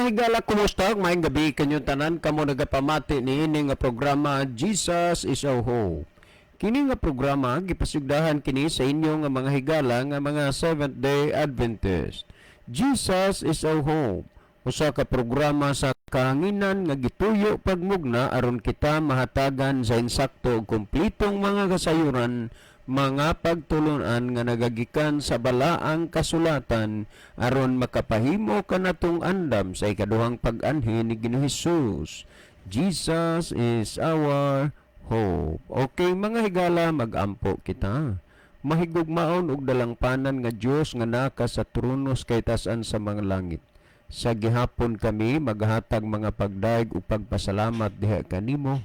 Mga higala, kumusta? Maayong gabi kanyong tanan kamo nagapamati niini nga programa, Jesus is Our Hope. Kini nga programa gipasigdahan kini sa inyo nga mga higala nga mga Seventh Day Adventist. Jesus is Our Hope. Usa ka programa sa kahanginan nga gituyo pagmugna aron kita mahatagan sa insakto ug kumpletong mga kasayuran, mga pagtulunan nga nagagikan sa balaang kasulatan aron makapahimo kanatong andam sa ikaduhang pag-anhi ni Ginoong Hesus. Jesus is our hope. Okay, mga higala, magampo kita. Mahigugmaon ug dalangpanan nga Dios nga naka sa trono sa kataas-an sa mga langit. Sa gihapon kami maghatag mga pagdayeg ug pagpasalamat diha kanimo.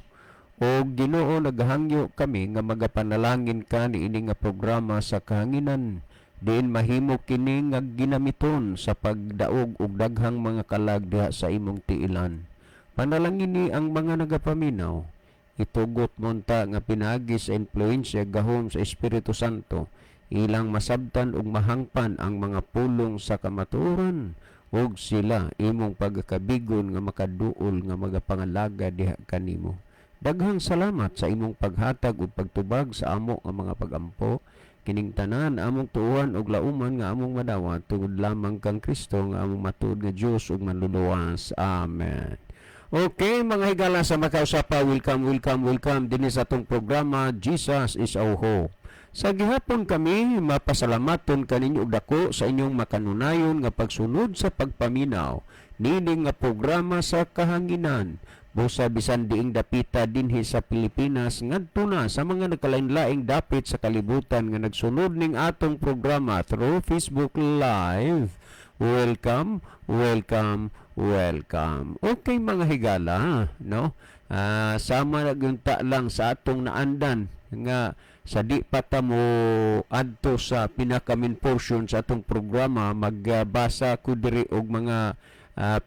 O Ginoo, naghangyo kami nga magapanalangin ka niini nga programa sa kahanginan diin mahimo kini nga ginamiton sa pagdaog og daghang mga kalag diha sa imong tiilan. Panalangini ang mga nagapaminaw. Itugot mo unta nga pinaagi sa impluensya gahom sa Espiritu Santo, ilang masabtan ug mahangpan ang mga pulong sa kamatuoran ug sila imong pagkabigon nga makaduol nga magapangalaga diha kanimo. Daghang salamat sa imong paghatag ug pagtubag sa amo nga mga pagampo. Kining tanan among tuohan ug lauman nga among madawat tungod lamang kang Kristo nga among matuod nga Dios ug manluluwas. Amen. Okay, mga higala, sa makausapa, welcome, welcome, welcome dinhi sa atong programa, Jesus is Our Hope. Sa gihapon kami mapasalamaton kaninyo og dako sa inyong makanunayon nga pagsunod sa pagpaminaw niini nga programa sa kahanginan. Busa bisan diing dapita dinhi sa Pilipinas ngadto na sa mga nagkalain-laing dapit sa kalibutan nga nagsunod ning atong programa through Facebook Live. Welcome, welcome, welcome. Okay, mga higala, no? Sama na gyunta lang sa atong naandan nga sa di pa ta mo adto sa pinaka main portion sa atong programa, magbasa ko diri og mga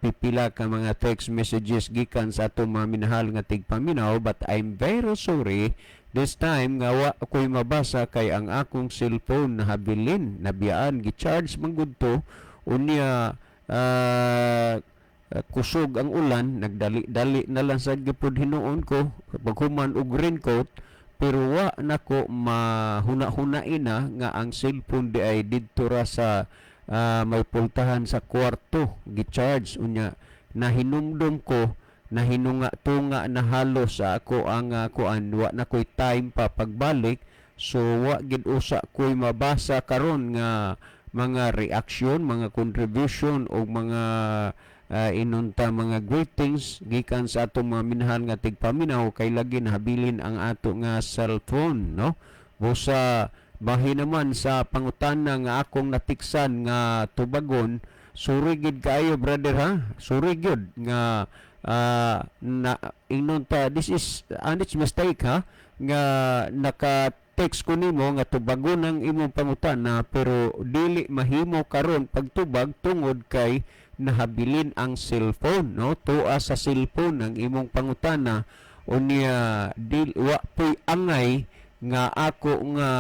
pipila ka mga text messages gikan sa atong mga minahal nga tigpaminaw, but I'm very sorry this time nga wa ko'y mabasa kay ang akong cellphone nahabilin, nabiyaan, gi-charge man gud to. Unya kusog ang ulan, nagdali-dali na lang sa gipud hinuon ko paghuman og raincoat, pero wa nako mahuna-hunain na nga ang cellphone di ay didto ra sa may pultahan sa kwarto gi-charge. Unya nahinumdum ko, nahinunga-tunga na halos sa ako ang kuan, wa na ko'y time pa pagbalik, so wa gid usa ko'y mabasa karon nga mga reaksyon, mga contribution o mga inunta mga greetings gikan sa atong mga minahal nga tigpaminaw kay lagi nahabilin ang ato nga cellphone, no? Busa bahin naman sa pangutana nga akong natiksan nga tubagon, sorry gid kaayo, brother, ha. Sorry gyud nga na ingnon ta this is honest mistake ha, nga naka text ko nimo nga tubagon ang imong pangutana pero dili mahimo karon pagtubag tungod kay nahabilin ang cellphone, no? Tua sa cellphone ang imong pangutana. Unya dil wa poy angay nga ako nga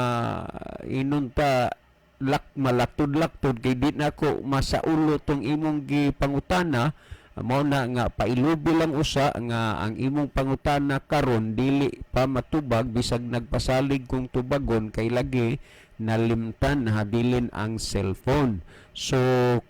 inunta lak malaktod-laktod kay di nako masaulo tong imong gipangutana. Mao na nga pailubi lang usa nga ang imong pangutana karon dili pa matubag bisag nagpasalig kong tubagon kay lagi nalimtan, nahabilin ang cellphone. So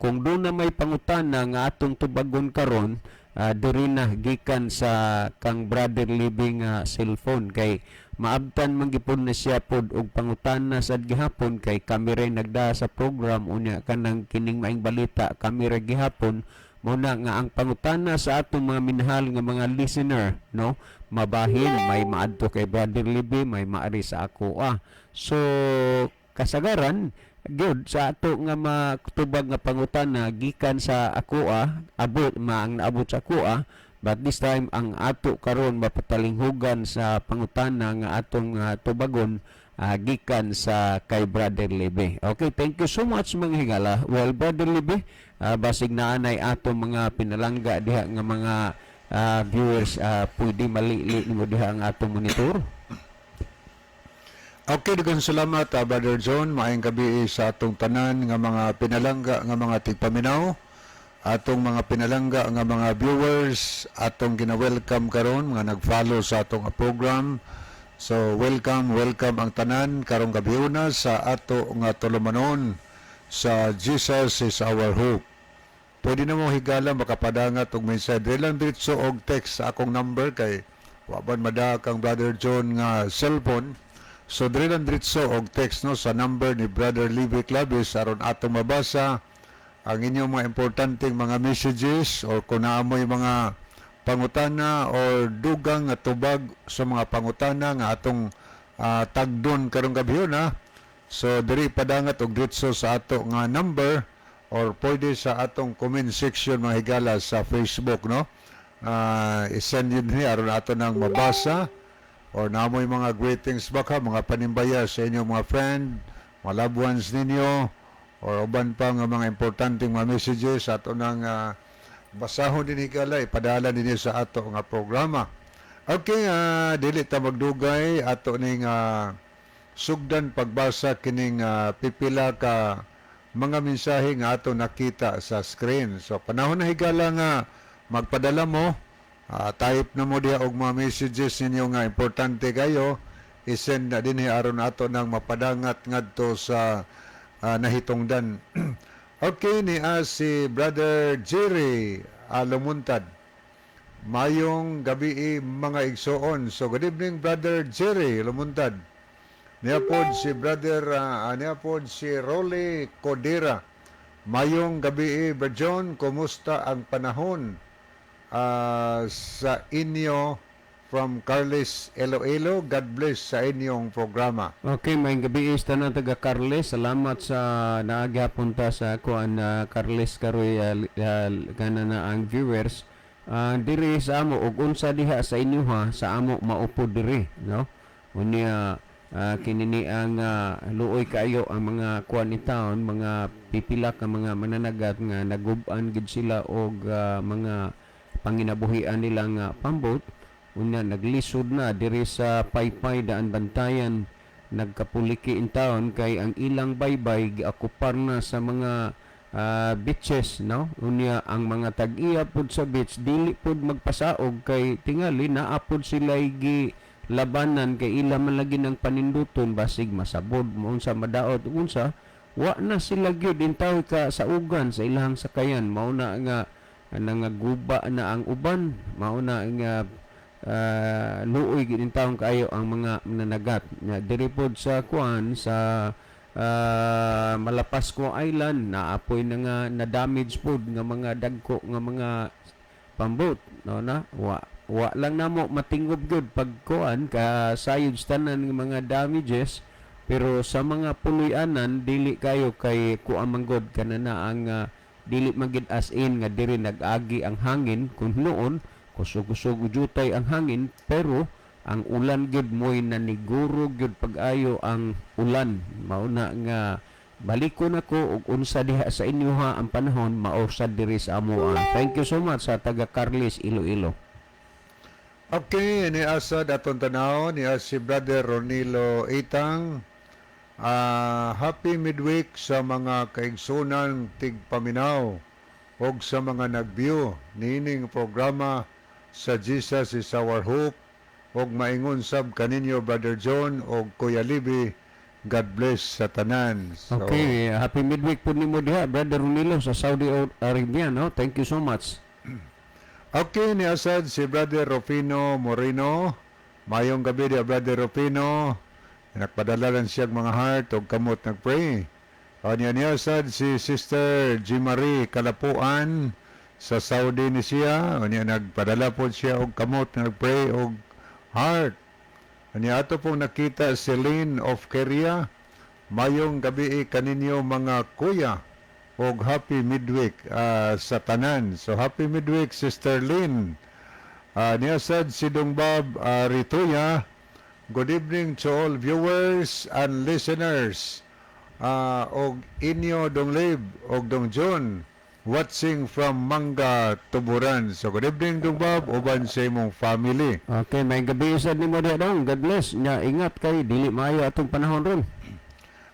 kung doon na may pangutana nga atong tubagon karon, diri na gikan sa kang Brother Living cellphone kay maabtan man gipon na siya pod og pangutana sad gihapon kay kami rin nagda sa program. Unya kanang kining maing balita kami ra gihapon. Mao na nga ang pangutana sa atong mga minahal nga mga listener, no, mabahin may maadto kay Brother Libby, may maari sa ako ah. So kasagaran gyud sa ato nga matubag nga pangutana gikan sa ako ah, abot maang naabot sa ako ah, but this time ang ato karon mapatalinghugan sa pangutana nga atong tubagon gikan sa kay Brother Libe. Okay, thank you so much, mga higala. Well, Brother Libe, basig naanay atong mga pinalangga diha nga mga viewers, pwede malili nimo diha ang atong monitor. Okay, daghang salamat, Brother John. Maayong gabi sa atong tanan nga mga pinalangga nga mga tigpaminaw. Atong mga pinalangga nga mga viewers, atong gina-welcome karon mga nag-follow sa atong program. So welcome, welcome ang tanan karong gabhiona sa ato nga tulumanon sa Jesus is Our Hope. Pwede na mo, higala, makapadangat og mensahe. Dili lang diretso og text sa akong number kay wa man madaak kang Brother John nga cellphone. So dili lang diretso og text, no, sa number ni Brother Libby Clavis aron atong mabasa ang inyong mga importanteng mga messages or kung naa mo'y mga pangutana or dugang nga tubag sa mga pangutana nga atong tagdon karong gabhiona. So diri padangat og diretso sa ato nga number or pwede sa atong comment section, mga higala, sa Facebook, no. I-send yun ni aron ato nang mabasa or naa mo'y mga greetings baka, mga panimbaya sa inyong mga friend, mga loved ones ninyo or uban pa nga mga importanteng mga messages, ato nang basahon din, higala, ipadala ninyo sa ato nga programa. Okay, dili ta magdugay, ato ning sugdan pagbasa kining pipila ka mga mensahe nga ato nakita sa screen. So panahon na, higala, nga magpadala mo, type na mo diha og mga messages ninyo nga importante kayo, i-send na dinhi aron ato nang mapadangat ngadto sa nahitungdan. Okay, ni si Brother Jerry Alumuntad. Mayong gabi, mga igsoon. So good evening, Brother Jerry Lumuntad. Niya pod si Brother niya pod si Rolly Codera. Mayong gabi, Brother John, kumusta ang panahon sa inyo from Carles, Iloilo? God bless sa inyong programa. Okay, maayong gabi sa tanan taga Carles. Salamat sa naagyapon ta sa kuan na Carles karoy kana na ang viewers. Diri sa amo ug unsa diha sa inyo ha, sa amo mao pod diri, no? Unya kini ni ang luoy kaayo ang mga kuan ni town, mga pipila ka mga mananagat nga nagub-an gid sila og mga panginabuhian nila nga pambot. Unya naglisod na diri sa Paypay, Daan Bantayan, nagkapuliki in town kay ang ilang baybay giakupar na sa mga beaches, no? Unya ang mga tag-iya pud sa beach dili pud magpasaog kay tingali naa pud sila gi labanan kay ila man lagi ng paninduton, basig masabod mo, unsa, madaot, unsa, wa na sila gyud intaw ka saugan sa ilahang sakayan. Mao na nga nangaguba na ang uban. Mao na nga luoy gid intawon kaayo ang mga mananagat. Nya diri pod sa kuan sa Malapascua Island, naapoy na nga na damage pod nga mga dagko nga mga pambot, no? Na wa wa lang namo matingob gyud pag kuan ka sayod sa tanan nga mga damages, pero sa mga puloy-anan dili kayo kay kuan man gud kana na ang dili man gid as in nga diri nag-agi ang hangin. Kung noon kusog-kusog jutay ang hangin, pero ang ulan gyud mo'y naniguro gyud pag-ayo ang ulan. Mao na nga balikon ako og unsa diha sa inyo ha ang panahon, mao sad diri sa amo. Thank you so much sa taga Carles, Iloilo. Okay, ni asa aton tanaw ni si Brother Ronilo Itang. Happy midweek sa mga kaigsunan tigpaminaw og sa mga nag-view niining programa sa Jesus is Our Hope og maingon sab kaninyo, Brother John og Kuya Libby. God bless sa tanan. So, Okay, happy midweek po nimo diha, Brother Ronilo sa Saudi Arabia, no? Thank you so much. Okay, ni asad si Brother Rufino Moreno. Mayong gabi diya, Brother Rufino. Nagpadala lang siya og mga heart og kamot nagpray. O niya niya sad si Sister G. Marie Kalapuan sa Saudi ni siya. O niya nagpadala po siya og kamot nagpray og heart. O niya ato pong nakita si Lynn of Korea. Mayong gabi kaninyo, mga kuya, og happy midweek sa tanan. So happy midweek, Sister Lynn. Niya sad si Dong Bob Rituya. Good evening to all viewers and listeners. Og inyo, Dong Lib og Dong John, watching from Manga, Tuburan. So good evening, Dong Bob, uban sa imong family. Okay, maayong gabi sad nimo diha, dong. God bless. Nya ingat kay dili maayo atong panahon ron.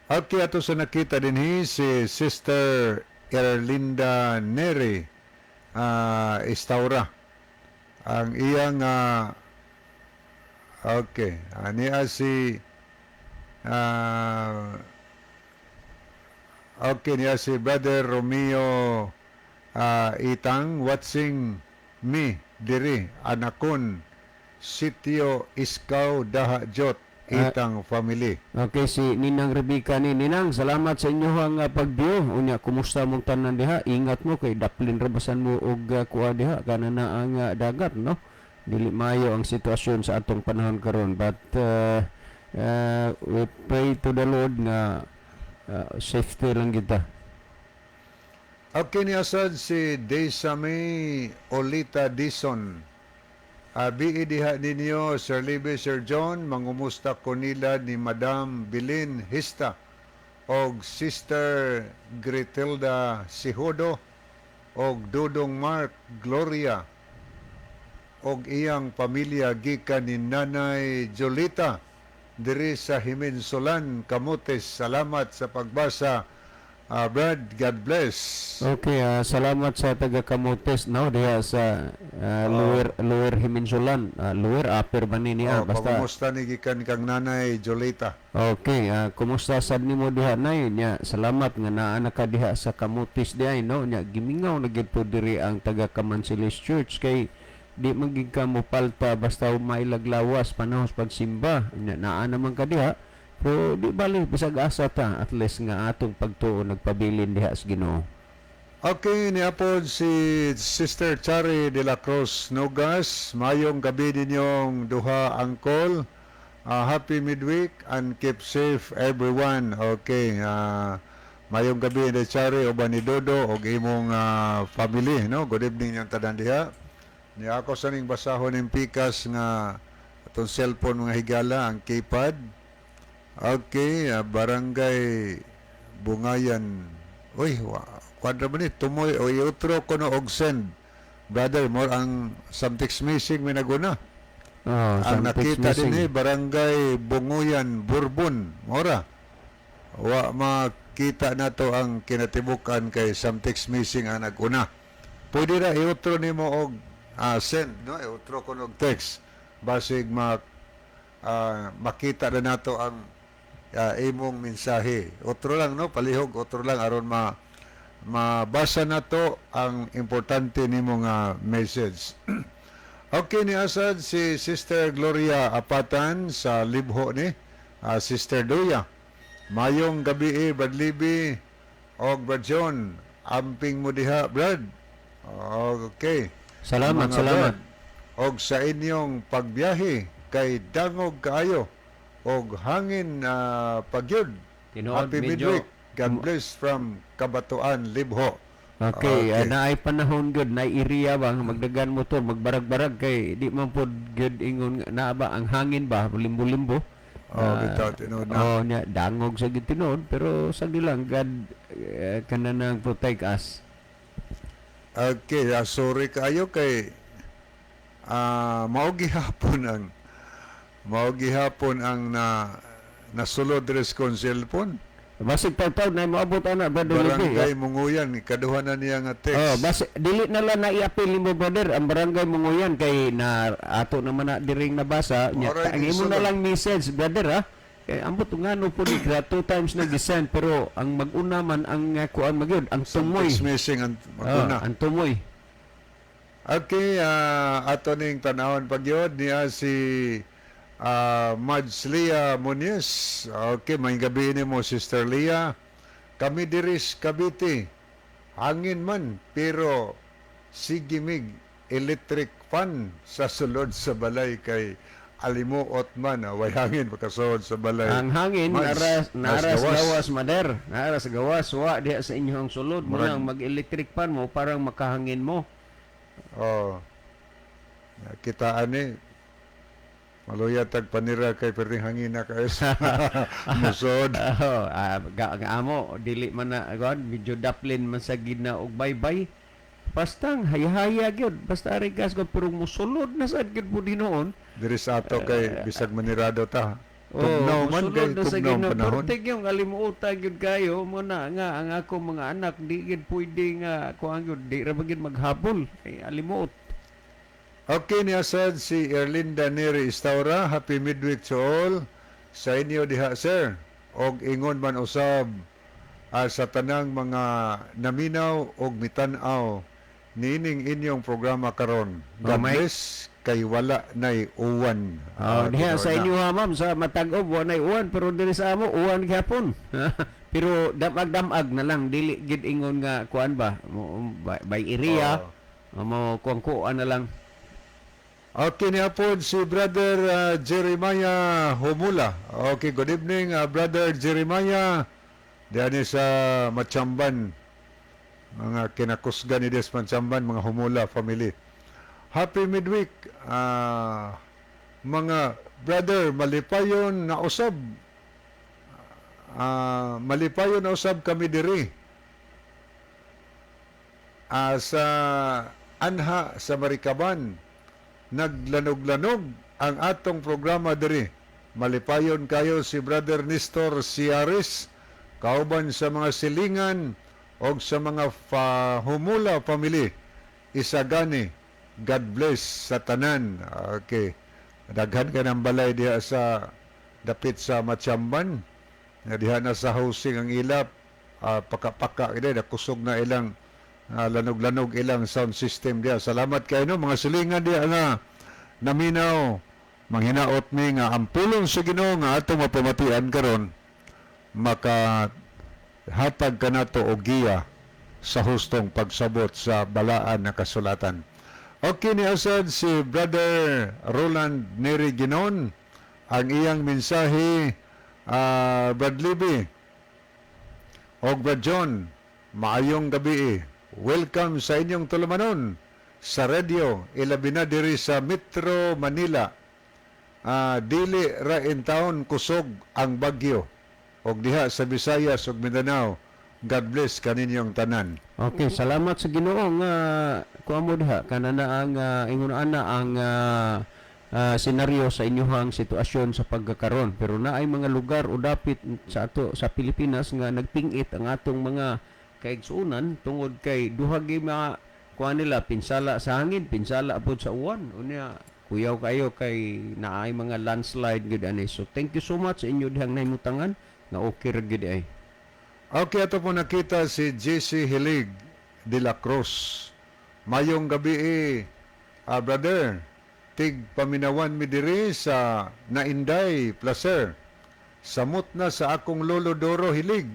Okay, ato sa nakita dinhi si Sister Erlinda Neri. Istaura. Ang iyang okay, niya si okay, niya si Brother Romeo Itang, watching me diri Anakon, Sitio Iskaw, Daha Jot, Itang family. Okay, si Ninang Rebecca ni. Ninang, salamat sa inyohang pag-view. Unya, kumusta mong tanan diha? Ingat mo kay daplin rabasan mo og kuha diha kana na ang dagat, no? Dili maayo ang sitwasyon sa atong panahon karon, but we pray to the Lord nga safety lang kita. Okay, ni asad si Desame Olita Dison. Abi diha ninyo, Sir Libby, Sir John, mangumusta ko nila ni Madam Bilin Hista og Sister Gretilda Sihodo og Dudong Mark Gloria og iyang pamilya gikan ni Nanay Jolita diri sa Himinsulan, Camotes. Salamat sa pagbasa. Brad, God bless. Okay, salamat sa taga Camotes, no, diha sa Lower Lower Himinsulan, Lower Upper ba ni niya? Oh, Basta pangumusta ni gikan kang Nanay Jolita. Okay, kumusta sad nimo diha, nay? Nya salamat nga naa na ka diha sa Camotes diay, no. Nya gimingaw na gyud po diri ang taga Kamansilis Church kay di man gid ka mo palta basta mailaglawas panahon sa pagsimba. Nya naa naman ka diha. Pero di bali, bisag asa ta, at least nga atong pagtuo nagpabilin diha sa Ginoo. Okay, niapod si Sister Chari de la Cruz Nogas. Mayong gabi ninyong duha, angkol. Happy midweek and keep safe everyone. Okay, mayong gabi ni Chari uban ni Dodo og imong family, no? Good evening niyang tanan diha. Ni ako sa ning basahon ning pikas nga atong cellphone, mga higala, ang keypad. Okay, Barangay Bungayan. Uy, kwadra ba ni? Tumoy o iutro ko no og send. Brother, more ang something's missing may naguna. Oh, Ang something's nakita missing. din eh, Barangay Bunguyan, Bourbon. Mora. Wa makita na to ang kinatibukan kay something's missing ang naguna. Pwede ra iutro nimo og send, no? Iutro ko og text. Basig makita na nato ang imong mensahe. Otro lang, no? Palihog otro lang aron mabasa nato ang importante nimo nga message. Okay, ni asad si Sister Gloria Apatan sa Libho ni Sister Duya. Mayong gabi eh, Brad Libby og Brad John. Amping mo diha, Brad. Okay. Salamat, Mga salamat. Brad, og sa inyong pagbiyahe kay dangog kaayo og hangin pagyud. Tinuod, Happy midweek. God bless from Kabatuan, Libho. Okay, Okay. Naay panahon gud, naay area ba nga magdagan motor, magbarag-barag kay di man pod gud ingon nga naa ba ang hangin ba limbo-limbo. Oh, bitaw tinuod na. Oh, nya dangog sa gid tinuod, pero sa lang God kananang protect us. Okay, sorry kaayo kay mao gihapon ang na nasulod res kong cellphone. Basig tawtaw na moabot ana, Brother Libby. Barangay Munguyan, kaduha na niya nga text. Oh, basi dili na lang na iapil nimo, brother, ang Barangay Munguyan kay na ato naman na diring nabasa nya. Alright, Ang imo na isulod. lang message, brother, ha. Kay ambot ngano po ni two times na gisend, pero ang mag-una man ang kuan magyud ang tumoy. Text missing ang Oh, maguna. ang tumoy. Okay, ato ning tanawon pagyod niya si Mads Lia Muñiz. Okay, may gabi nimo, Sister Lia. Kami diris Cavite. Hangin man pero sige mig electric fan sa sulod sa balay kay alimuot man, way hangin pagkasulod sa balay. Ang hangin Mads, naras naras gawas. gawas, mader. Naras gawas wa diha sa inyong sulod mo Murag- nang mag-electric fan mo parang makahangin mo. Oh. Kita ani maluya tag panira kay perting hangin na kay sa musod. Oh, ga amo dili man na kuan, medyo daplin man sa gina og baybay. Basta ang hayahaya gyud, basta ari gas ko, pero musulod na sad gyud po dinoon. Diri sa ato kay bisag manirado ta. Tugnaw man mosulod kay na sa tugnaw ang Ginoo. panahon. Pertig yung alimuota gyud kayo mo na nga ang ako mga anak di gyud pwede nga kuan gyud, di ra ba gyud maghabol kay alimuot. Okay, niya sad si Erlinda Neri Istaura. Happy midweek to all. Sa inyo diha, sir. Og ingon man usab sa tanang mga naminaw og mitan-aw niining inyong programa karon. God Oh, bless kay wala nay uwan. Oh, diha tinuod sa na. inyo ha, ma'am, sa Matag-ob wa nay uwan, pero diri sa amo uwan gyapon. Pero damag-damag na lang, dili gid ingon nga kuan ba mo, by area mo kuan kuan na lang. Okay, niya po si Brother Jeremiah Humula. Okay, good evening, Brother Jeremiah. Diyan ni sa Machamban. Mga kinakusgan ni Des Machamban, mga Humula family. Happy midweek, mga brother, malipayon na usab. Malipayon na usab kami diri sa anha sa Marikaban, naglanog-lanog ang atong programa diri. Malipayon kayo si Brother Nestor Ciares kauban sa mga silingan og sa mga Humula family. Isagani. God bless sa tanan. Okay. Daghan ka ng balay diha sa dapit sa Machamban. Nga diha na sa housing ang ilap. Paka-paka kini nakusog na ilang lanog-lanog ilang sound system diha. Salamat kayo no mga silingan diha nga naminaw. Manghinaot mi nga ang pulong sa Ginoo nga atong mapamatian karon maka hatag kanato og giya sa hustong pagsabot sa balaan na kasulatan. Okay, ni asad si Brother Roland Neri Ginon ang iyang mensahe, Brad Libby og Brad John, maayong gabi. Welcome sa inyong tulumanon sa radio, ilabi na diri sa Metro Manila. Dili ra in town kusog ang bagyo og diha sa Visayas ug Mindanao. God bless kaninyong tanan. Okay, salamat sa Ginoo nga kuha mo diha kana na ang ingon ana ang senaryo sa inyuhang sitwasyon sa pagkakaron. Pero naay mga lugar o dapit sa ato sa Pilipinas nga nagpingit ang atong mga kaigsuonan tungod kay duha gyud mga kuha nila, pinsala sa hangin, pinsala pod sa uwan. Unya kuyaw kayo kay naay mga landslide gyud ani. So thank you so much sa inyo dihang nahimutangan nga okay ra gyud ay. Okay, ato po nakita si JC Hilig de la Cruz. Mayong gabi eh, brother, tig paminawan mi diri sa Nainday Placer. Samot na sa akong lolo Doro Hilig.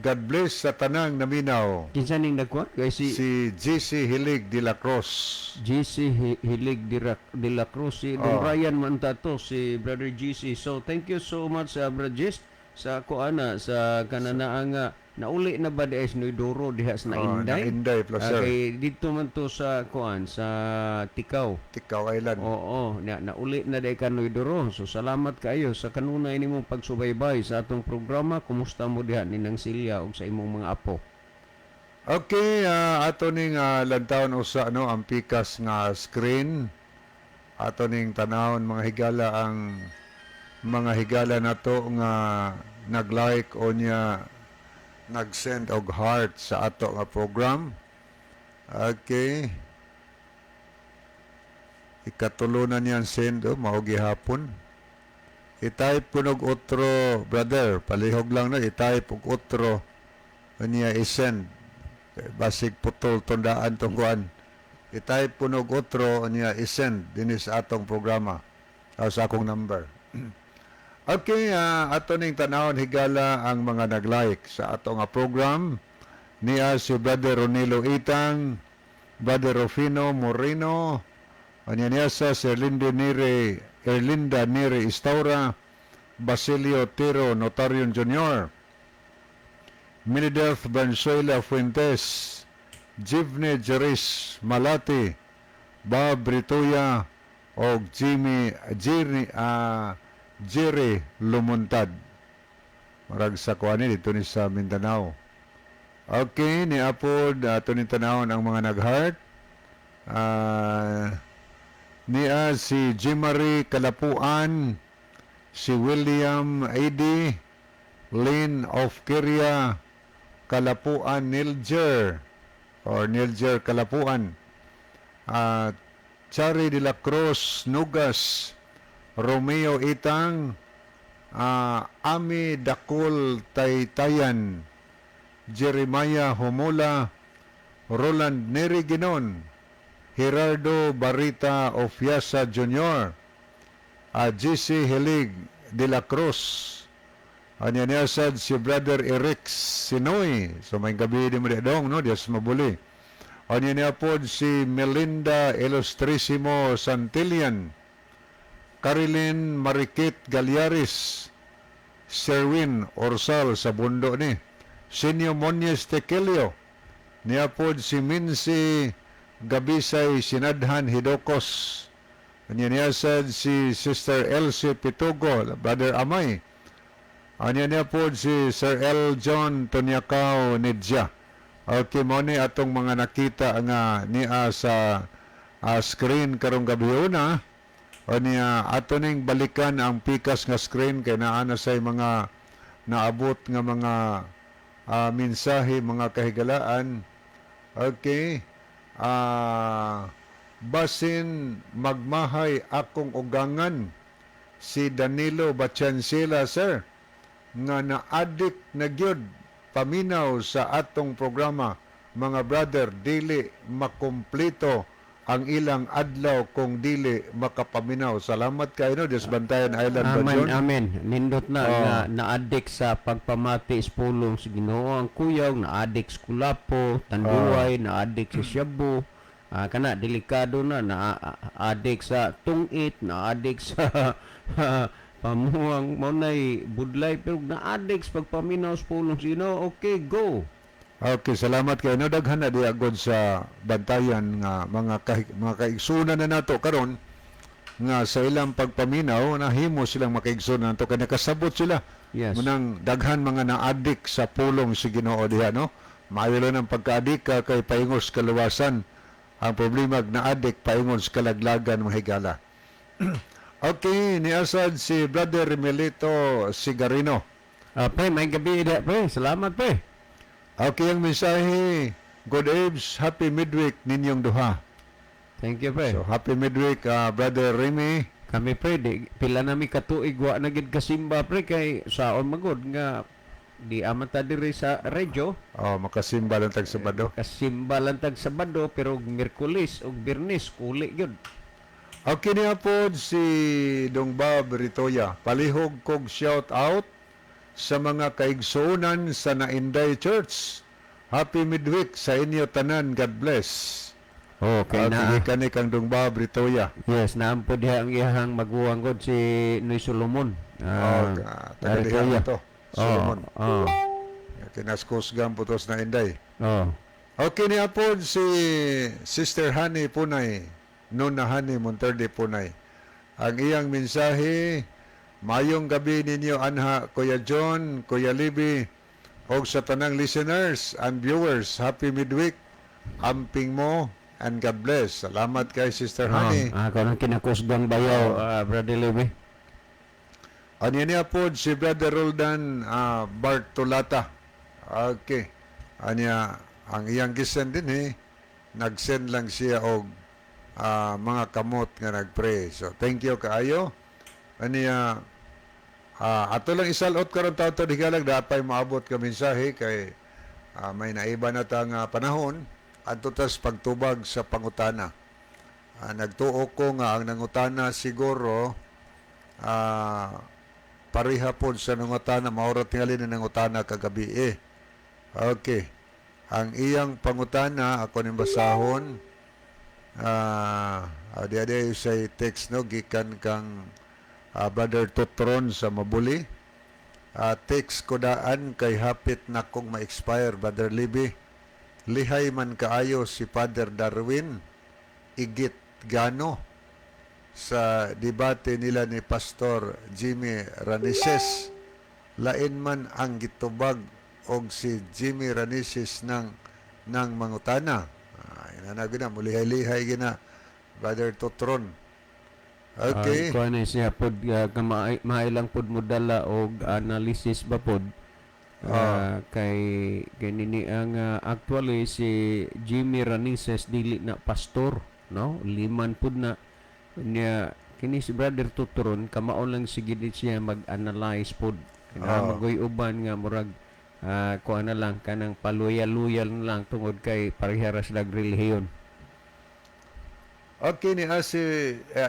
God bless sa tanang naminaw. Kinsa ning nagkuha? Kay si Si JC Hilig de la Cruz. GC Hilig de la Cruz, si Don Oh. Ryan man ta to, si Brother GC. So thank you so much sa Brother Gist sa kuana sa kananaa nga nauli na ba di ay Doro diha sa Oh, Nainday? Nainday Placer. Kay dito man to sa kuan sa Ticao. Ticao Island. Oo, na nauli na day ka Doro. So salamat kaayo sa kanunay nimong pagsubaybay sa atong programa. Kumusta mo diha ninang Silya ug sa imong mga apo? Okay, ato ning lantawon usa no ang pikas nga screen. Ato ning tanawon, mga higala, ang mga higala nato nga nag-like o niya nag-send og heart sa ato nga program. Okay. Ikatulo na niyan send, oh, mao gihapon. I-type ko og otro, brother. Palihog lang na, i-type og otro niya i-send. Basig putol tundaan tong kuan. I-type ko og otro niya i-send dinhi sa atong programa. O sa akong number. Okay, ato ning tanawon, higala, ang mga nag-like sa ato nga program. Niya si Brother Ronilo Itang, Brother Rufino Moreno, anya niya sa si Erlinda Nere Istaura, Basilio Tiro Notarion Jr., Minideth Valenzuela Fuentes, Jivne Jeris Malati, Bob Rituya, og Jimmy Jerry Jerry Lumuntad. Marag sa kuan dito ni sa Mindanao. Okay, ni apod ato ni tanawon ang mga nag-heart. Niya si Jimary Kalapuan, Si William A.D. Lynn of Kiria, Kalapuan Nilger or Nilger Kalapuan. Chari de la Cruz Nugas, Romeo Itang, Ami Dakul Taytayan, Jeremiah Humula, Roland Neri Ginon, Gerardo Barita Ofiasa Jr., GC Hilig de la Cruz, anya niya sad si Brother Eric Sinoy. So may gabi di mo di dong, no? Dios mabuli. Anya niya po si Melinda Ilustrisimo Santillan, Carilyn Marikit Galiaris, Sherwin Orsal sa bundo ni, Sinyo Monyes Tequilio, niya po si Mincy Gabisay Sinadhan Hidokos, anya niya sad si Sister Elsie Pitugo, Brother Amay, anya niya po si Sir L. John Tonyakaw Nidja. Okay, mo ni atong mga nakita nga niya sa screen karong gabi una. O niya ato ning balikan ang pikas nga screen kay naa na say mga naabot nga mga mensahe, mga kahigalaan. Okay. Basin magmahay akong ugangan si Danilo Bachansila, sir, nga na-addict na gyud paminaw sa atong programa, mga brother. Dili makumplito ang ilang adlaw kung dili makapaminaw. Salamat kayo, no, Dios bantayan island ba Amen, John? Amen. Nindot na Oh. nga na-addict sa pagpamati sa pulong sa Ginoo ang kuyaw, na-addict sa kulapo, tanduay, na-addict sa shabu. Kana delikado na na-addict sa tungit, na-addict sa pamuang mo nay budlay, pero na-addict sa pagpaminaw sa pulong sa Ginoo. Okay, go. Okay, salamat kayo. No, daghan na diya god sa Bantayan nga mga kaigsunan na nato karon nga sa ilang pagpaminaw nahimo silang makaigsoon nato kay nakasabot sila. Munang daghan mga na-addict sa pulong si Ginoo diha, no. Maayo lang ang pagka-addict ka kay paingos kaluwasan. Ang problema na-addict paingon sa kalaglagan, mga higala. Okay, niasad si Brother Melito Sigarino. Pre, may gabi da, pre. Salamat, pre. Okay, ang mensahe, "Good eves, happy midweek ninyong duha." Thank you, pre. So happy midweek, Brother Remy. Kami, pre, di, pila nami katuig wa na gid kasimba, pre, kay saon magod nga di aman ta diri sa radyo. Oh, makasimba lang tag Sabado. Kasimba lang tag Sabado, pero og Miyerkules og Biyernes kuli gyud. Okay niya po si Dong Bob Ritoya. "Palihog kog shout out sa mga kaigsuonan sa Nainday Church. Happy midweek sa inyo tanan. God bless." Okay Okay, na. Kani kang Dong Bob Ritoya. Yes, naampo diha ang iyahang maguwang god si Noy Solomon. Oh, taga diha Ritoya. to. Solomon. Oh. Kinaskusgan po to sa Nainday. Oh. Okay niya po si Sister Honey Punay, Nuna Honey Monterde Punay. Ang iyang mensahe, "Mayong gabi ninyo anha, Kuya John, Kuya Libby, og sa tanang listeners and viewers, happy midweek. Amping mo and God bless." Salamat kay Sister Honey. Oh, ako nang kinakusgang bayaw, Brother Levi. Ano niya po si Brother Roldan Bartolata. Okay. Anya, ang iyang gisend din eh, nag-send lang siya og mga kamot nga nagpray. So, thank you kaayo. Anya, ato lang isalot karon taon to higalag dapay maabot ka mensahe kay may naiba na ta nga panahon adto tas pagtubag sa pangutana. Nagtuo ko nga ang nangutana siguro pareha pod sa nangutana, maura tingali na nangutana kagabi eh. Okay. Ang iyang pangutana ako ning basahon. Di say text, no, gikan kang Brother Totron sa Mabuli. "Text ko daan kay hapit na kong ma-expire, Brother Libby. Lihay man kaayo si Father Darwin Igit Gano sa debate nila ni Pastor Jimmy Ranises. Lain man ang gitubag og si Jimmy Ranises ng mangutana." Ina na gina, mulihay-lihay gina, Brother Totron. Okay. Kuan na siya pod mailang pod modala og analysis ba pod. Kay ganini ang actually si Jimmy Ranises dili na pastor, no? Liman pod na niya. Kini si Brother Tuturon, kamao lang sige di siya mag-analyze pod. Kaya magoy uban nga murag kuan na lang, kanang paluya-luyal na lang tungod kay pareha ra sila relihiyon. Okay, ni si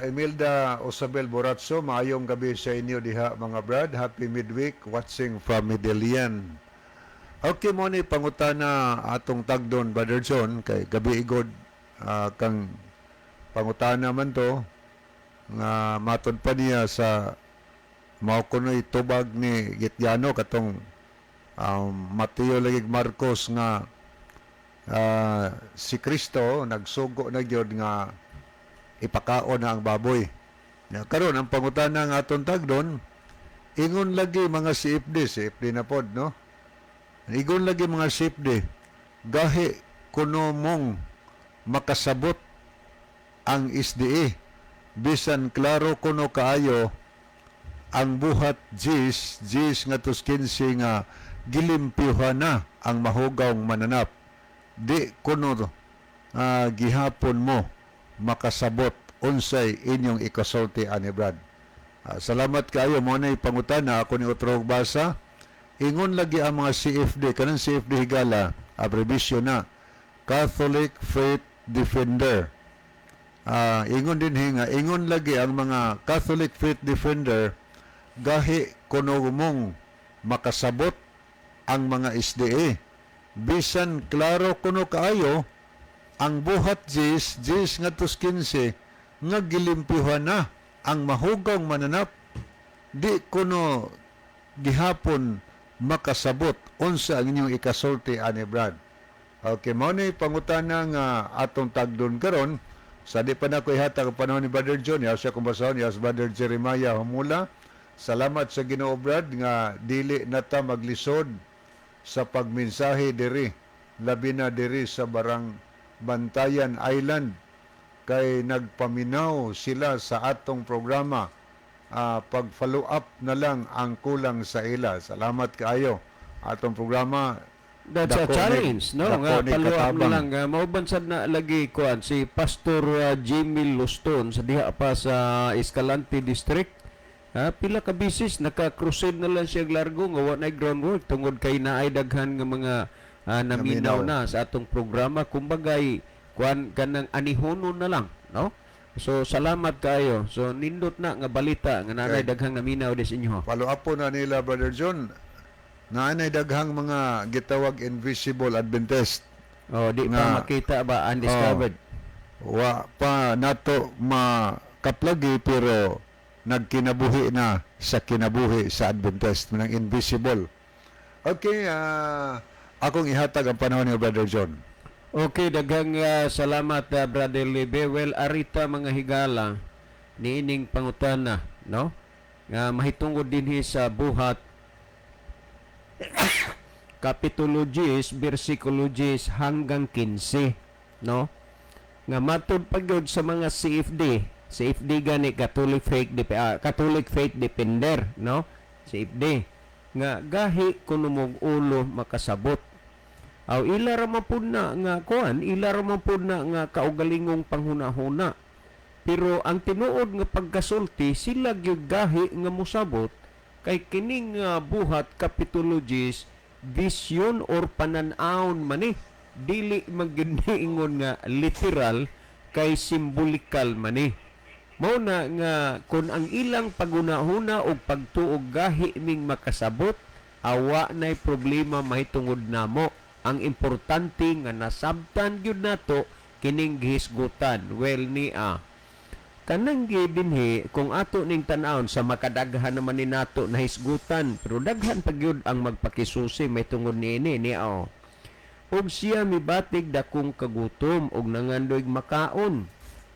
Imelda Osabel Boratso, maayong gabi sa inyo diha, mga brad. Happy midweek, watching from Medellin. Okay, mo ni pangutana atong tagdon, Brother John, kay gabi igod kang pangutana man to nga matod pa niya sa mao kuno'y tubag ni Gitiano katong Mateo lagi, Marcos nga si Kristo nagsugo na gyud nga ipakaon na ang baboy. Ya, karon ang pangutana nga atong tagdon, ingon lagi mga CFD, CFD na pod, no? Ingon lagi mga CFD, gahi kuno mong makasabot ang SDA bisan klaro kuno kaayo ang Buhat 10, 10 nga 15 nga gilimpyuhan na ang mahugaw mananap. Di kuno gihapon mo makasabot? Unsay inyong ikasulti ani, Brad? Salamat kaayo. Mo na pangutana ako ni otro basa. Ingon lagi ang mga CFD, kanang CFD, higala, abbreviation na Catholic Faith Defender. Ingon din hinga, ingon lagi ang mga Catholic Faith Defender, gahi kuno mong makasabot ang mga SDA bisan klaro kuno kaayo ang Buhat 10, 10 nga 15 nga gilimpyuhan na ang mahugaw mananap. Di kuno gihapon makasabot? Unsa ang inyong ikasulti ani, Brad? Okay, mao ni pangutana nga atong tagdon karon. Sa di pa na ko ihatag ang panahon ni Brother John, yaw siya kung basahon, yaw si Brother Jeremiah Humula. Salamat sa Ginoo, Brad, nga dili na ta maglisod sa pagmensahe diri, labi na diri sa Barang Bantayan Island kay nagpaminaw sila sa atong programa. Pag-follow up na lang ang kulang sa ila. Salamat kaayo. Atong programa That's a dako ni- challenge, no? dako Nga ni follow up na katabang. lang. Mauban sad na lagi kuan si Pastor Jimmy Luston sa diha pa sa Escalante District. Pila ka bisis naka-crusade na lang siya largo nga wa nay groundwork tungod kay naay daghan nga mga naminaw Naminaw. na sa atong programa. Kumbagay kuan kanang anihono na lang, no? So salamat kayo. So nindot na nga balita nga naay daghang naminaw dis inyo. Follow up po na nila, Brother John. Naanay daghang mga gitawag invisible Adventist. Oh, di pa makita ba, undiscovered. Wa pa nato makaplagi pero nagkinabuhi na sa kinabuhi sa Adventist ng invisible. Okay, akong ihatag ang panahon ni Brother John. Okay, daghang salamat, Brother Libe. Well, arita mga higala niining pangutana, no? Nga mahitungod dinhi sa Buhat Kapitulo 10, bersikulo 10 hanggang 15, no? Nga matud pa gyud sa mga CFD, CFD gani Catholic Faith Defender, no? CFD nga gahi kuno mog ulo makasabot. Aw ila ra man pud na nga kuan, ila ra man pud na nga kaugalingong panghunahuna. Pero ang tinuod nga pagkasulti, sila gyud gahi nga mosabot kay kining Buhat Kapitulo 10, vision or panan-awon man ni. Dili man gyud niingon nga literal kay symbolical man ni. Mao na nga kung ang ilang pagunahuna og pagtuo gahi ning makasabot, awa nay problema mahitungod namo. Ang importante nga nasabtan gyud nato kining gihisgutan. Well, niya kanang dinhi kung ato ning tan-awon sa makadaghan naman ni nato nahisgutan, pero daghan pa gyud ang magpakisusi may tungod niini niya, oh. Ug siya mibatig dakong kagutom ug nangandoy makaon.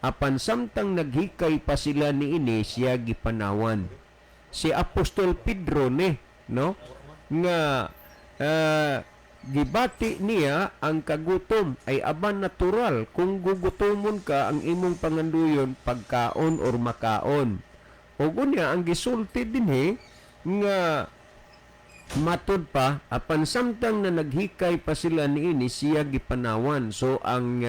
Apan samtang naghikay pa sila niini, siya gipanawan. Si Apostol Pedro ni, no? Nga Gibati niya ang kagutom ay aban natural kung gugutomon ka, ang imong panganduyon pagkaon or makaon. Ug unya ang gisulti dinhi nga matud pa, apan samtang na naghikay pa sila niini, siya gipanawan. So ang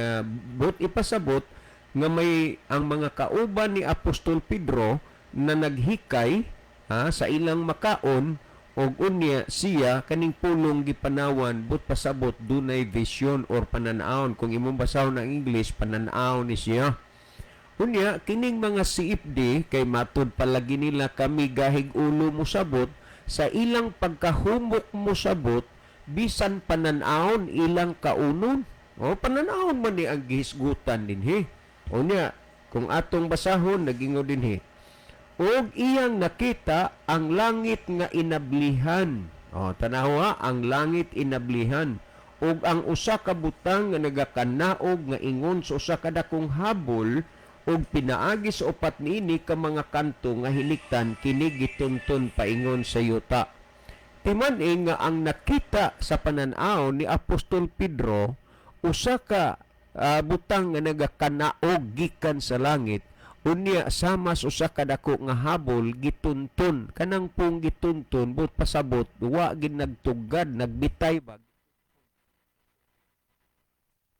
but ipasabot nga may ang mga kauban ni Apostol Pedro na naghikay ha, sa ilang makaon, og unya siya kaning pulong gipanawan, but pasabot dunay vision or pananawon. Kung imong basahon ang English, pananaw ni siya. Unya kining mga CFD kay matud palagi nila kami gahig ulo mosabot sa ilang pagkahumok mosabot bisan pananawon ilang kaunon. O pananawon man ni ang gihisgutan dinhi. Unya kung atong basahon, nagingon dinhi, "Ug iyang nakita ang langit nga inablihan." O tanawa, ang langit inablihan ug ang usa ka butang nga nagakanaog nga ingon sa usa ka dakong habol, ug pinaagi sa upat niini ka mga kanto nga hiliktan, kini gitunton paingon sa yuta. Timan-i nga ang nakita sa pananaw ni Apostol Pedro, usa ka butang nga nagakanaog gikan sa langit, unya sama sa usa ka dako nga habol gitunton, kanang pong gitunton, but pasabot wa gid nagtugad, nagbitay ba.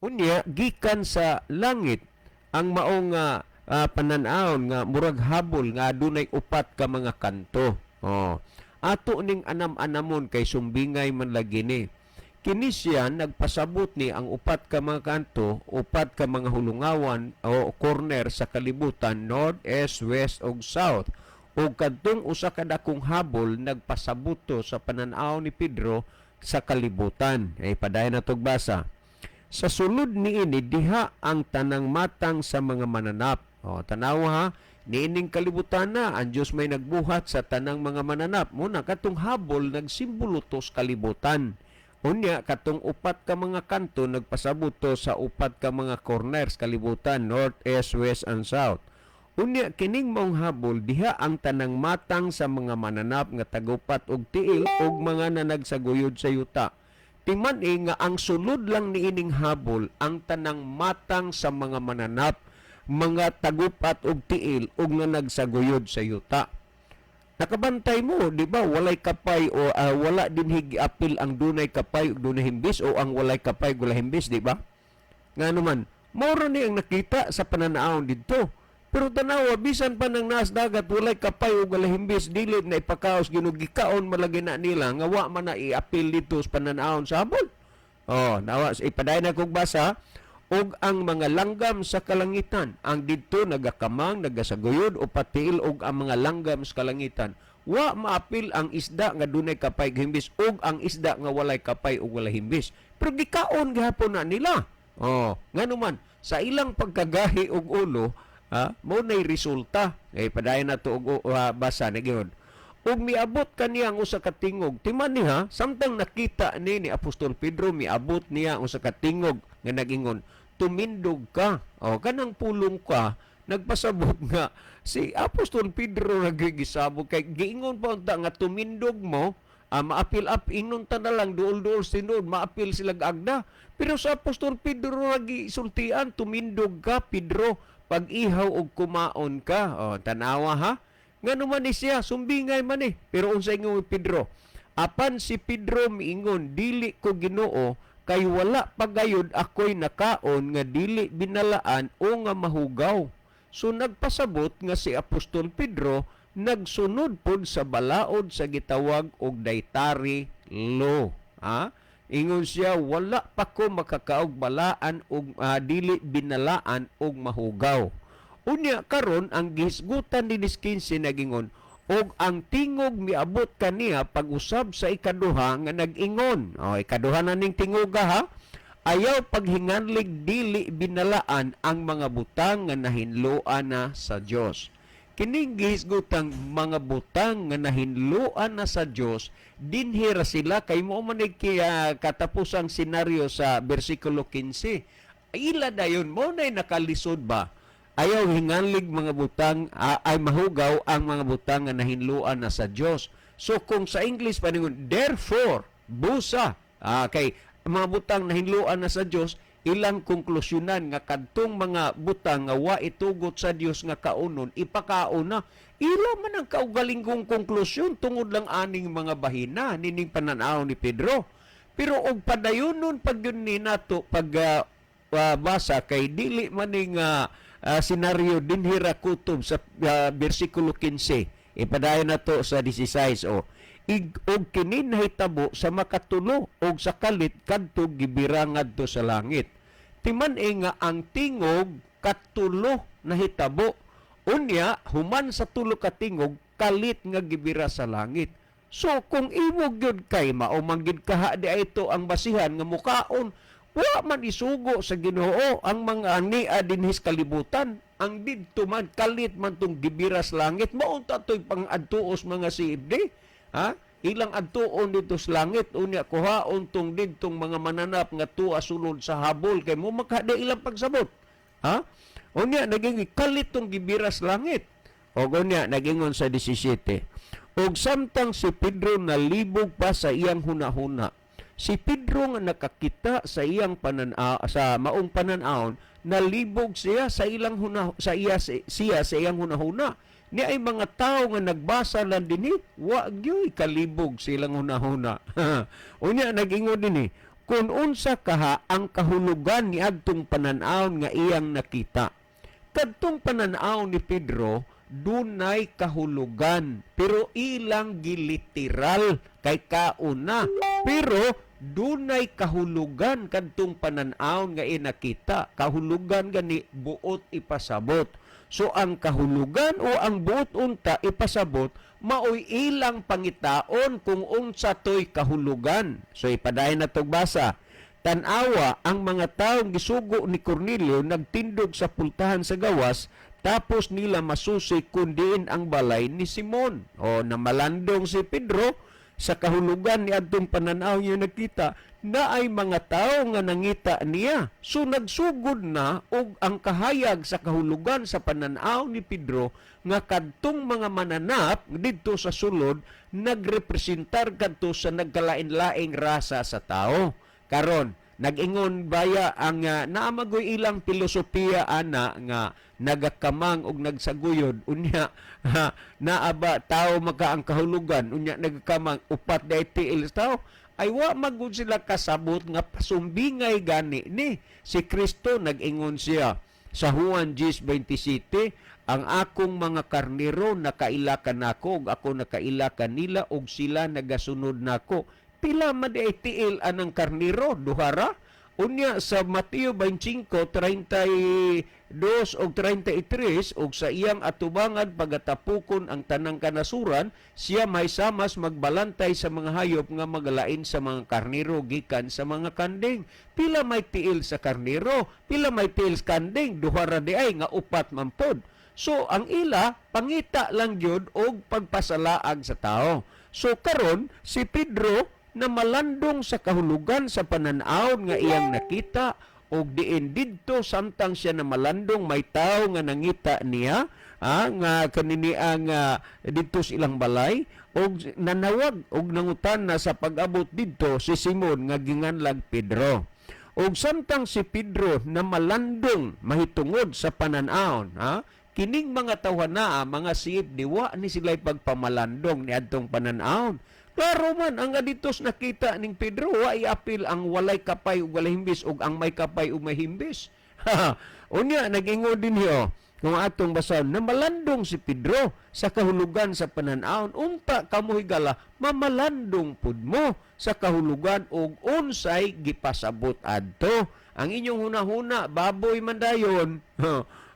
Unya gikan sa langit ang maong panan-awon nga murag habol nga adunay upat ka mga kanto. Oh. Ato ning anam-anamon kay sumbingay man lagi ni. Kini siya nagpasabot ni ang upat ka mga kanto, upat ka mga hulungawan o corner sa kalibutan, north, east, west ug south. Ug kadtong usa ka dakong habol nagpasabot to sa pananaw ni Pedro sa kalibutan. Ay padayon na basa. Sa sulod niini diha ang tanang matang sa mga mananap. O, tanawa ha, niining kalibutan na ang Dios may nagbuhat sa tanang mga mananap. Muna katong habol nagsimbolo to sa kalibutan. Unya katong upat ka mga kanto nagpasabot to sa upat ka mga corners kalibutan, north, east, west and south. Unya kining maong habol diha ang tanang matang sa mga mananap nga tagupat og tiil ug mga nanagsaguyod sa yuta. Timan-i nga ang sulod lang niining habol ang tanang matang sa mga mananap, mga tagupat og tiil ug nga nagsaguyod sa yuta. Nakabantay mo, di ba? Walay kapay o wala din giapil ang dunay kapay ug dunay himbis o ang walay kapay ug walay himbis, di ba? Nga naman, mao ni ang nakita sa pananaon didto. Pero tanawa, bisan pa nang naas dagat, walay kapay ug walay himbis, dili na ipakaos, ginugikaon malagi na nila, nga wa man na iapil dito sa pananaon sa habol. Oh, nawa, ipadayon na kog basa, ug ang mga langgam sa kalangitan, ang didto nagakamang, nagasaguyod o patiil og ang mga langgam sa kalangitan. Wa maapil ang isda nga dunay kapay ug himbis ug ang isda nga walay kapay ug walay himbis. Pero gikaon gihapon na nila. Oh, ngano man sa ilang pagkagahi og ulo, ha, mao nay resulta. Kay padayon na to og basa na gyud. Ug miabot kaniya ang usa ka tingog. Timan niya, samtang nakita ni Apostol Pedro, miabot niya ang usa ka tingog nga nag-ingon, "Tumindog ka." O kanang pulong ka, nagpasabot nga si Apostol Pedro nagigisabog kay giingon pa unta nga tumindog mo, maapil up ingnon ta na lang duol-duol sinuod maapil sila agda. Pero sa Apostol Pedro nagisultian, "Tumindog ka, Pedro, pag-ihaw og kumaon ka." O tanawa ha. Ngano man ni siya, sumbingay man ni. Pero unsa ingon ni Pedro? Apan si Pedro miingon, "Dili ko, Ginoo, kay wala pagayod ako'y nakaon nga dili binalaan o nga mahugaw." So nagpasabot nga si Apostol Pedro nagsunod pod sa balaod sa gitawag og dietary law. Ha? Ingon siya, "Wala pa ko makakaog balaan og dili binalaan og mahugaw." Unya karon ang gihisgutan ni 15, nagingon, "Og ang tingog miabot kaniya pag-usab sa ikaduha nga nag-ingon." O ikaduha na ning tingoga ha. "Ayaw paghinganlig dili binalaan ang mga butang nga nahinloan na sa Dios." Kining gihisgutang mga butang nga nahinloan na sa Dios, dinhi ra sila kay mo man ni katapusang senaryo sa bersikulo 15. Ila dayon mo nay nakalisod ba? Ayaw hinganlig mga butang ay mahugaw ang mga butang nga nahinloan na sa Dios. So kung sa English paningon, therefore, busa. Ah, kay ang mga butang nahinloan na sa Dios, ilang konklusyonan nga kadtong mga butang nga wa itugot sa Dios nga kaunon, ipakaon na. Ila man ang kaugalingong konklusyon tungod lang aning mga bahina nining pananaw ni Pedro. Pero og padayonon pag yun ni nato pag basa, kay dili man ning senaryo dinhi ra kutob sa bersikulo 15. Ipadayon nato sa 16 o. Ig og kini nahitabo sa makatulo og sa kalit kadto gibira ngadto sa langit. Timan-i nga ang tingog katulo nahitabo. Unya human sa tulo ka tingog, kalit nga gibira sa langit. So kung imo gyud kay mao man gyud kaha di ay ito ang basihan nga mukaon, wa man isugo sa Ginoo ang mga ania dinhi sa kalibutan. Ang didto man kalit man tong gibira sa langit, mao unta to'y pang-adtuos mga CFD. Ha? Ilang adtuon dito sa langit, unya kuhaon tong didtong mga mananap nga tuwa sulod sa habol kay mo makada ilang pagsabot. Ha? Unya naging kalit tong gibira sa langit. O unya nagingon sa 17. Og samtang si Pedro nalibog pa sa iyang hunahuna. Si Pedro nga nakakita sa iyang panan sa maong panan-awon, nalibog siya sa ilang huna, sa iya siya sa iyang hunahuna. Ni ay mga tao nga nagbasa lang dinhi, wa gyoy kalibog silang hunahuna. Unya nagingon dinhi, kung unsa kaha ang kahulugan ni adtong panan-awon nga iyang nakita. Kadtong panan-aw ni Pedro dunay kahulugan, pero ilang giliteral kay kauna, pero dunay kahulugan kadtong panan-awon nga inakita. Kahulugan gani buot ipasabot. So ang kahulugan o ang buot unta ipasabot maoy ilang pangitaon kung unsa toy kahulugan. So ipadayon na tog basa. Tan-awa ang mga taong gisugo ni Cornelio nagtindog sa pultahan sa gawas, tapos nila masusi kung diin ang balay ni Simon. O namalandong si Pedro sa kahulugan ni adtong pananaw niya nakita na ay mga tao nga nangita niya. So nagsugod na og ang kahayag sa kahulugan sa pananaw ni Pedro nga kadtong mga mananap didto sa sulod nagrepresentar kadto sa nagkalain-laing rasa sa tao. Karon, nag-ingon baya ang naamagoy ilang filosofiya ana nga nagakamang og nagsaguyod, unya ha, naa ba tao maka ang kahulugan, unya nagakamang upat day tiil sa tao, ay wa magud sila kasabot nga pasumbingay gani ni si Kristo. Nag-ingon siya sa Juan 10:27, "Ang akong mga karnero nakaila kanako ug ako nakaila kanila ug sila nagasunod nako." Pila man di ay tiil anang karnero? Duha ra. Unya sa Mateo 25:32 og 33, og sa iyang atubangan pagatapukon ang tanang kanasuran, siya may samas magbalantay sa mga hayop nga magalain sa mga karnero gikan sa mga kanding. Pila may tiil sa karnero? Pila may tiil sa kanding? Duha ra di ay nga upat man pod. So ang ila pangita lang gyud og pagpasalaag sa tao. So karon si Pedro na malandong sa kahulugan sa pananaw nga iyang nakita, og diin didto samtang siya na malandong, may tao nga nangita niya, nga kanini ang didto sa ilang balay og nanawag og nangutana sa pag-abot didto si Simon nga ginganlag Pedro. Og samtang si Pedro na malandong mahitungod sa panan-awon, ha, kining mga tawhana, mga siip, diwa ni sila'y pagpamalandong ni adtong panan-awon. Klaro man ang aditos nakita ning Pedro, wa iapil ang walay kapay ug walay himbis ug ang may kapay ug may himbis. Unya nag-ingon din hiyo, kung atong basahon, na malandong si Pedro sa kahulugan sa panan-awon, unta kamo higala mamalandong pud mo sa kahulugan og unsay gipasabot adto. Ang inyong hunahuna baboy man dayon.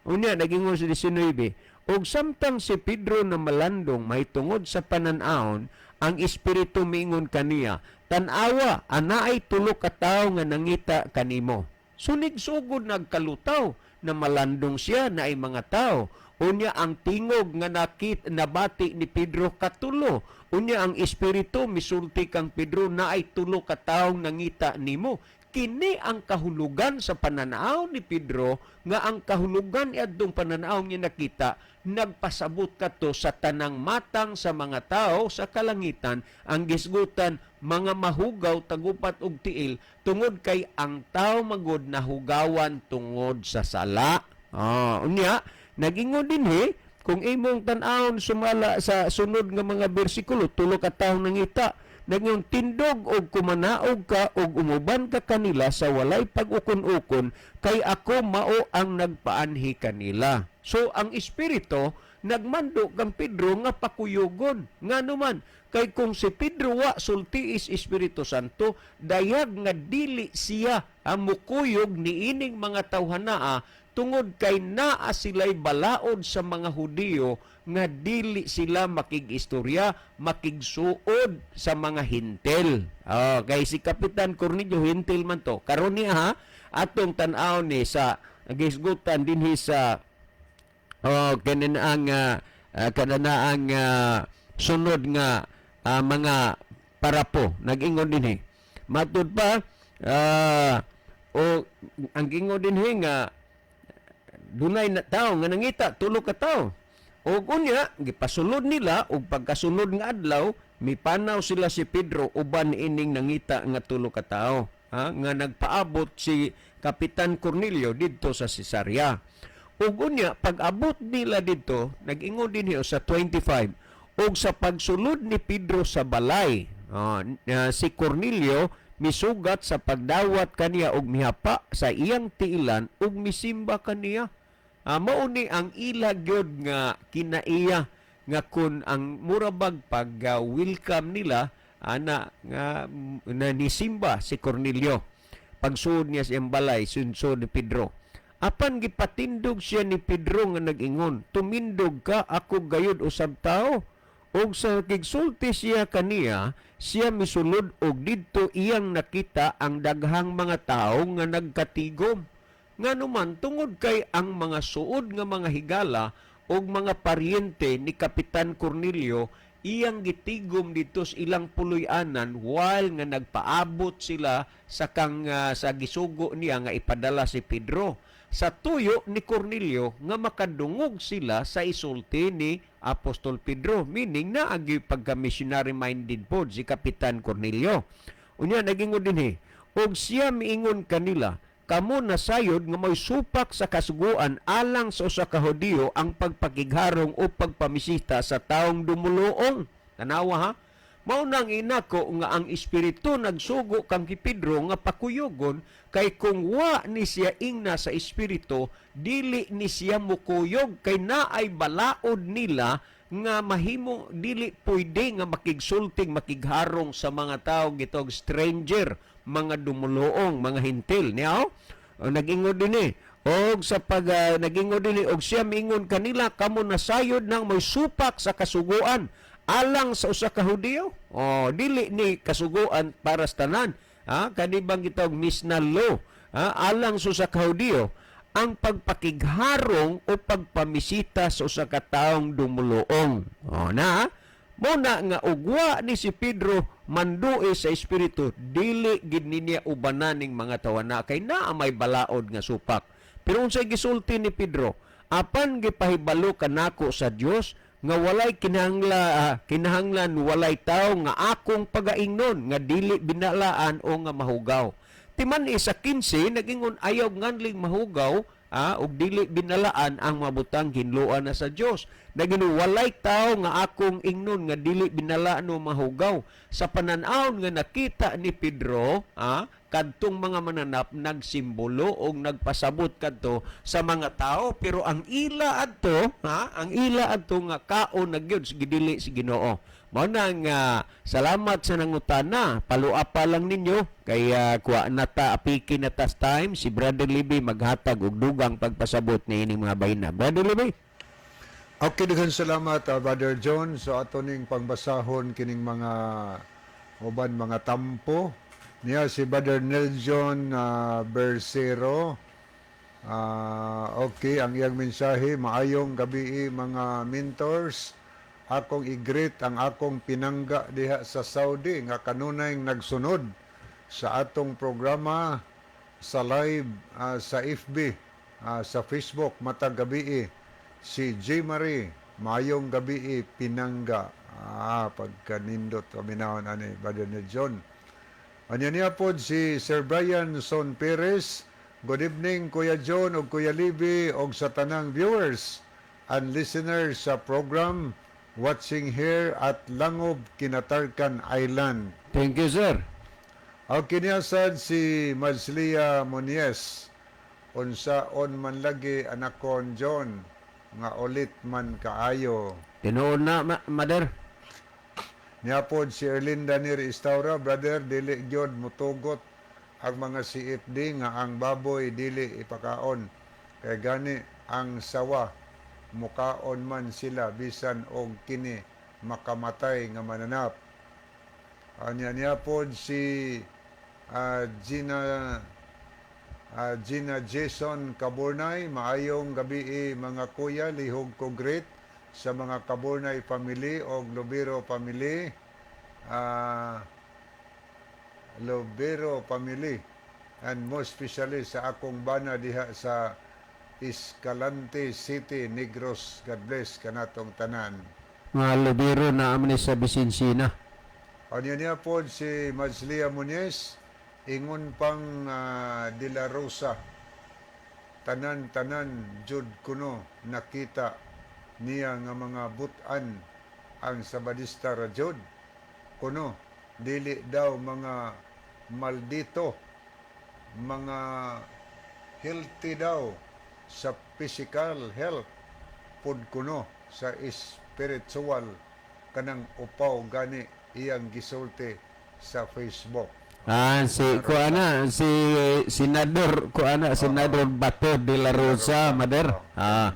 Unya nag-ingon sa 19, og samtang si Pedro na malandong mahitungod sa panan-awon, ang Espiritu miingon kaniya, "Tan-awa, anaay tulo ka tawo nga nangita kanimo." Sunig sugod nagkalutaw na malandong siya na ay mga tao. Unya ang tingog nga nakit nabati ni Pedro katulo. Unya ang Espiritu misulti kang Pedro na ay tulo ka tawo nangita nimo. Kini ang kahulugan sa pananaw ni Pedro, nga ang kahulugan niadtong pananaw niya nakita nagpasabot kato sa tanang matang sa mga tao sa kalangitan ang gisgutan mga mahugaw tagupat og tiil, tungod kay ang tao magod nahugawan tungod sa sala. Oh, unya nagingon dinhi, kung imong tan-awon sumala sa sunod nga mga bersikulo, tulo ka tawo nangita. Nagyong tindog og kumanaog ka og umuban ka kanila sa walay pag-ukon-ukon, kay ako mao ang nagpaanhi kanila. So ang espiritu nagmando kang Pedro nga pakuyugon. Ngano man kay kung si Pedro wa sulti is Espiritu Santo, dayag nga dili siya ang mukuyog niining mga tawhanaa, tungod kay naa sila'y balaod sa mga Hudiyo nga dili sila makig-istorya, makigsuod sa mga Hintel. Oh, kay si Kapitan Cornelio Hintel man to. Karon niya ha, atong tan-aw ni sa gisgutan dinhi sa, oh, kanin ang sunod nga mga parapo nag-ingon dinhi. Matud pa o ang gingon dinhi nga dunay na tao nga nangita, tulo ka tawo. Og unya gipasulod nila, og pagkasunod nga adlaw mipanaw sila si Pedro uban ining nangita nga tulo ka tawo, ha, nga nagpaabot si Kapitan Cornelio didto sa Cesarea. Ug unya pag-abot nila didto, nag-ingon dinhi sa 25, og sa pagsulod ni Pedro sa balay, oh, si Cornelio misugat sa pagdawat kaniya og mihapa sa iyang tiilan ug misimba kaniya. Mao ni ang ila gyud nga kinaiya nga kun ang murabag pag welcome nila ana nga na nisimba si Cornelio pagsuod niya sa iyang balay, sunsod ni Pedro. Apan gipatindog siya ni Pedro nga nag-ingon, "Tumindog ka, ako gayud usab tao." Og sa kigsulti siya kaniya, siya misulod og didto iyang nakita ang daghang mga tawo nga nagkatigom. Ngano man, tungod kay ang mga suod nga mga higala og mga paryente ni Kapitan Cornelio iyang gitigom dito sa ilang puloy-anan while nga nagpaabot sila sa kang sa gisugo niya nga ipadala si Pedro. Sa tuyo ni Cornelio nga makadungog sila sa isulti ni Apostol Pedro, meaning na agi pagka missionary minded pod si Kapitan Cornelio. Unya nagingon dinhi, og siya miingon kanila, "Kamo nasayod nga may supak sa kasuguan alang sa usa ka Hudiyo ang pagpakigharong o pagpamisita sa taong dumuluong." Tanawa ha. Mao nang inako nga ang espiritu nagsugo kang ki Pedro nga pakuyugon, kay kung wa ni siya ingna sa espiritu, dili ni siya mukuyog, kay naay balaod nila nga mahimo dili pwede nga makigsulting, makigharong sa mga tao gitog stranger, mga dumuluong, mga Hintil niya. Oh, nag-ingon din eh. Og sa pag nag-ingon din eh, og siya miingon kanila, "Kamo nasayod nang may supak sa kasuguan alang sa usa ka Hudiyo." Oh, dili ni kasuguan para sa tanan. Ha, kani bang gitawag Mishnah law. Ha, alang sa usa ka Hudiyo ang pagpakigharong o pagpamisita sa usa ka taong dumuluong. Oh, na mo na nga ugwa ni si Pedro mandui sa espiritu, dili gid niya ubanan ning mga tawana kay naa may balaod nga supak. Pero unsay gisulti ni Pedro? "Apan gipahibalo kanako sa Dios nga walay kinahanglan walay tawo nga akong pagaingnon nga dili binalaan o nga mahugaw." Timan sa 15 nagingon, ayaw nganling mahugaw og dili binalaan ang mabutang hinloan na sa Dios. Nagino walay tawo nga akong ingnon nga dili binalaan o mahugaw. Sa panan-awon nga nakita ni Pedro, kadtong mga mananap nagsimbolo og nagpasabot kadto sa mga tao, pero ang ila adto, ha, ang ila adto nga kaon na gyud gidili si Ginoo. Mao na nga salamat sa nangutana. Palua pa lang ninyo kay kuha na ta, apiki na tas time si Brother Libby maghatag og dugang pagpasabot ni ining mga bayina. Brother Libby. Okay, daghan salamat, Brother John. So ato ning pangbasahon kining mga uban mga tampo niya si Brother Nelson Bersero. Okay, ang iyang mensahe, "Maayong gabi mga mentors. Akong i-greet ang akong pinangga diha sa Saudi nga kanunay nagsunod. Sa atong programa sa live sa FB, sa Facebook matag gabi, si J. Marie, maayong gabi, pinangga. Pagkanindot paminawon ani, Brother ni John. Anya niya pod si Sir Brian Son Perez. Good evening, Kuya John ug Kuya Libby og sa tanang viewers and listeners sa program watching here at Langob, Kinatarkan Island. Thank you, sir. Ang kiniasad si Marslia Monies. Unsaon man lagi, anakon John, nga ulit man kaayo. Tinuod na, mother. Niapod si Erlinda Neri Istaura, brother, dili gyud mutugot ang mga CFD nga ang baboy dili ipakaon. Kay gani ang sawa, mukaon man sila bisan og kini makamatay nga mananap. Anya niya pod si Gina Jason Kaburnay, maayong gabi, mga kuya, lihog ko great sa mga Kaburnay family o Lobero family. Lobero family and most especially sa akong bana diha sa Escalante City, Negros. God bless kanatong tanan. Mga Lobero na ni sa Bisinsina. Anya niya po si Majlia Muñez, ingon pang De La Rosa, tanan-tanan jud kuno nakita niya nga mga butan ang Sabadista ra jud. Kuno, dili daw mga maldito, mga healthy daw sa physical health pod kuno sa spiritual kanang upaw gani iyang gisulti sa Facebook. Si kuana si Senador kuana Senador Bato de la Rosa, mother.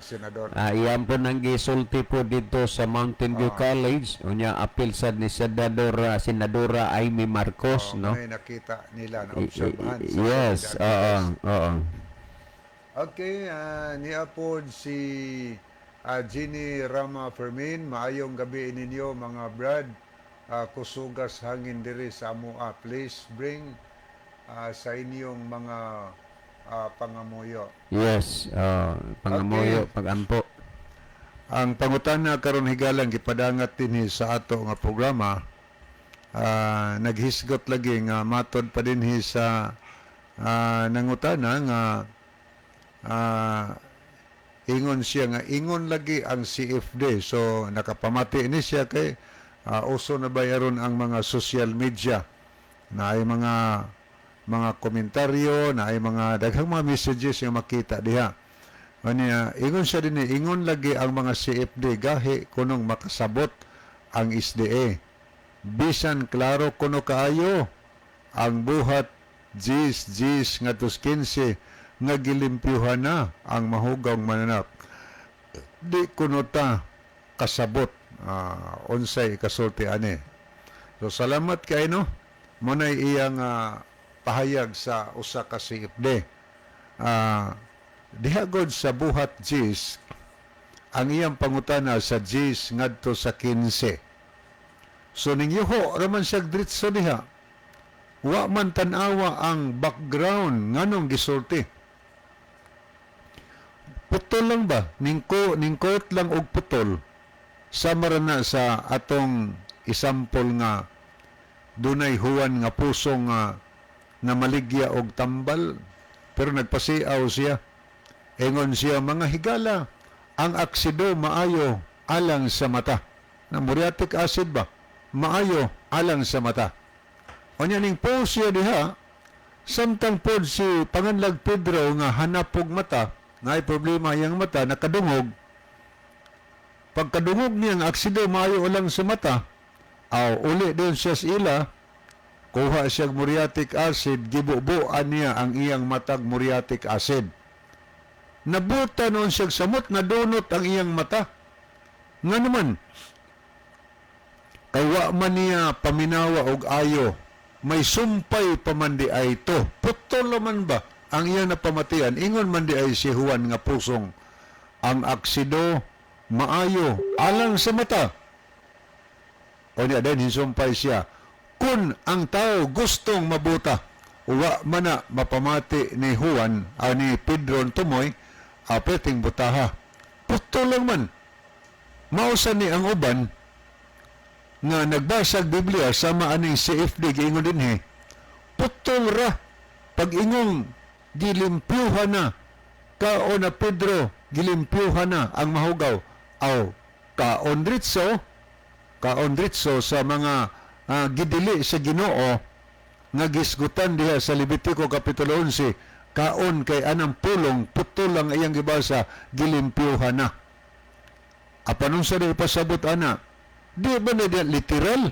Senador. Iyan po nang gisulti po dito sa Mountain View College. Unya apil sad ni Senadora Imee Marcos, no? May nakita nila na obserbahan sa Yes, Senator. oo. Okay, niya po si Ginny Rama Fermin, maayong gabi ninyo mga brad. Kusugas hangin diri sa amoa. Please bring sa inyong mga pangamuyo. Yes, pangamuyo, pagampo. Ang pangutana karon, higalang gipadangat dinhi sa ato nga programa, naghisgot lagi nga matod pa dinhi sa nangutana nga ingon siya nga ingon lagi ang CFD. So nakapamati ni siya kay uso na ba aron ang mga social media na ay mga komentaryo na ay mga daghang mga messages nga makita diha. Anya, ingon siya din, ingon lagi ang mga CFD, gahi kunong makasabot ang SDA. Bisan klaro kuno kaayo ang Buhat 10, 10 ngadto 15 nga gilimpyuhan na ang mahugaw mananap. Di kuno ta kasabot unsay kasulti ani. So salamat kay no. Muna'y iyang pahayag sa usa ka CFD. Diha god sa Buhat 10, ang iyang pangutana sa 10 ngadto sa 15. So ning yuho raman siya diretso diha. Wa man tan-awa ang background nganong gisulti. Putol lang ba? Ning quote lang og putol. Sama ra na sa atong isampol nga dunay Juan nga pusong nga namaligya og tambal pero nagpasiaw siya. Ingon siya, "Mga higala, ang aksido maayo alang sa mata." Na muriatic acid ba? Maayo alang sa mata. Unya ning post siya diha, samtang pod si Panganlag Pedro nga hanap og mata, naay problema iyang mata, nakadungog. Pagkadungog niya ang aksido maayo alang sa mata, aw uli din siya sa ila, kuha siya og muriatic acid, gibubuan niya ang iyang matag muriatic acid. Nabuta noon siya samot, nadunot ang iyang mata. Nga naman, kay wa man niya paminawa og ayo, may sumpay pa man di ay to. Putol man ba ang iyang napamatian? Ingon man di ay si Juan nga pusong, ang aksido maayo alang sa mata. O niya, then hisumpay siya. Kung ang tao gustong mabuta, wa man na mapamati ni Juan, ni Pedro tumoy, apeting butaha. Putol lang man. Mausa ni ang uban nga nagbasag Biblia sama aning CFD giingon dinhi. Putol ra pag ingong gilimpyuhan na kaon na Pedro, gilimpyuhan na ang mahugaw. Aw kaon ritso sa mga gidili sa Ginoo nga gisgutan diha sa Levitico kapitulo 11, kaon kay anang pulong putol lang iyang gibasa, gilimpyuhan na. Apan unsa di ipasabot ana? Di ba na diya literal?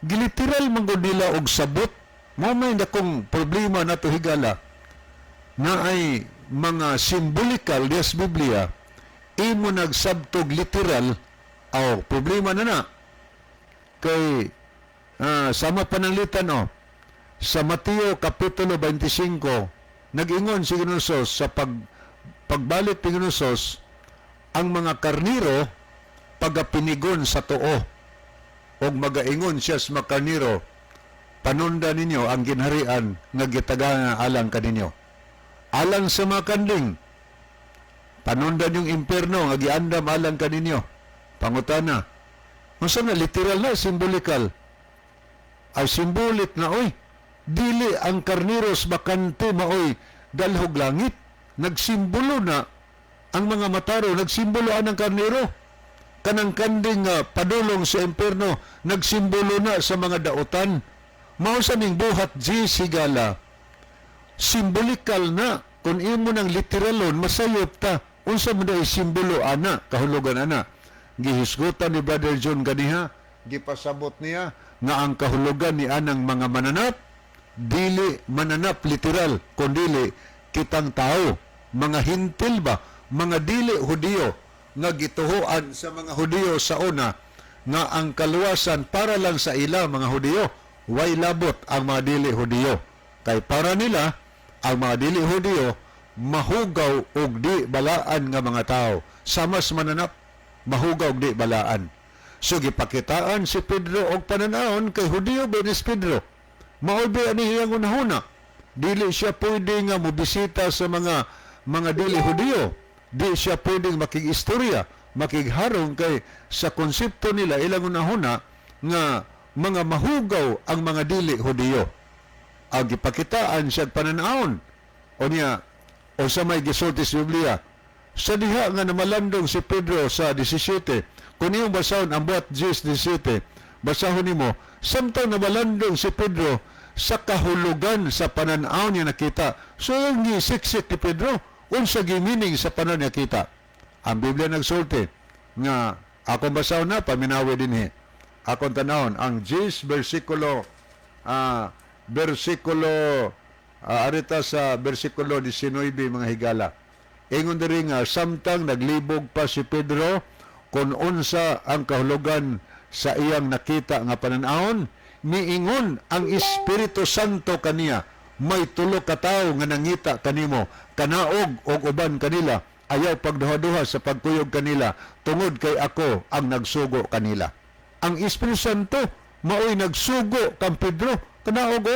Giliteral man gud nila og sabot. Mao may dakong problema nato, higala, na ay mga symbolical diya sa Biblia, imo nagsabtog literal, aw problema na na. Kay sama pananglitan, oh, sa Mateo kapitulo 25, nag-ingon si Ginoong sa pagbalik ni Ginoong, ang mga karniro pagapinigon sa tuo og magaingon siya sa mga karniro, "Panunda ninyo ang ginharian nga gitagana alang kaninyo." Alang sa mga kanding, "Panundan yung impierno nga giandam alang kaninyo." Pangutana, unsa na, literal na, symbolical? Ay symbolic na oy. Dili ang karniros bakante maoy dalhog langit. Nagsimbolo na ang mga mataro, nagsimbolo ang karniro. Kanang kanding nga padulong sa impierno, nagsimbolo na sa mga dautan. Mao sa ning buhat G sigala. Symbolical na kung imo nang literalon, masayop ta. Unsa man dai simbolo ana, kahulugan ana? Gihisgutan ni Brother John ganiha, gipasabot niya nga ang kahulugan ni anang mga mananap dili mananap literal, kundili kitang tao, mga Hentil ba, mga dili Hudiyo nga gituhoan sa mga Hudiyo sa una nga ang kaluwasan para lang sa ila mga Hudiyo, way labot ang mga dili Hudiyo, kay para nila ang mga dili Hudiyo mahugaw og di balaan nga mga tao, sama sa mananap, mahugaw og di balaan. So gipakitaan si Pedro og pananawon kay Hudiyo ba ni si Pedro. Mao ba ani iyang hunahuna? Dili siya pwede nga mobisita sa mga dili Hudiyo. Di siya pwedeng makig-istorya, makigharong, kay sa konsepto nila, ilang hunahuna nga mga mahugaw ang mga dili Hudiyo. Ang gipakitaan siya pananawon. O niya, o sa may gisulti sa Biblia, sa diha nga namalandong si Pedro sa 17, kung iyong basahon ang buhat 10:17, basahon nimo, samtang namalandong si Pedro sa kahulugan sa pananaw niya nakita. So yung gisiksik ni Pedro, unsa gi-meaning sa pananaw niya kita? Ang Biblia nagsulti nga akong basahon na, paminawi dinhi. Akong tanawon ang 10 versikulo arita sa versikulo 19, mga higala. Ingon diri nga samtang naglibog pa si Pedro kung unsa ang kahulugan sa iyang nakita nga pananawon, miingon ang Espiritu Santo kaniya, "May tulo ka tawo nga nangita kanimo. Kanaog og uban kanila, ayaw pagduha-duha sa pagkuyog kanila, tungod kay ako ang nagsugo kanila." Ang Espiritu Santo maoy nagsugo kang Pedro, "Kanaog o."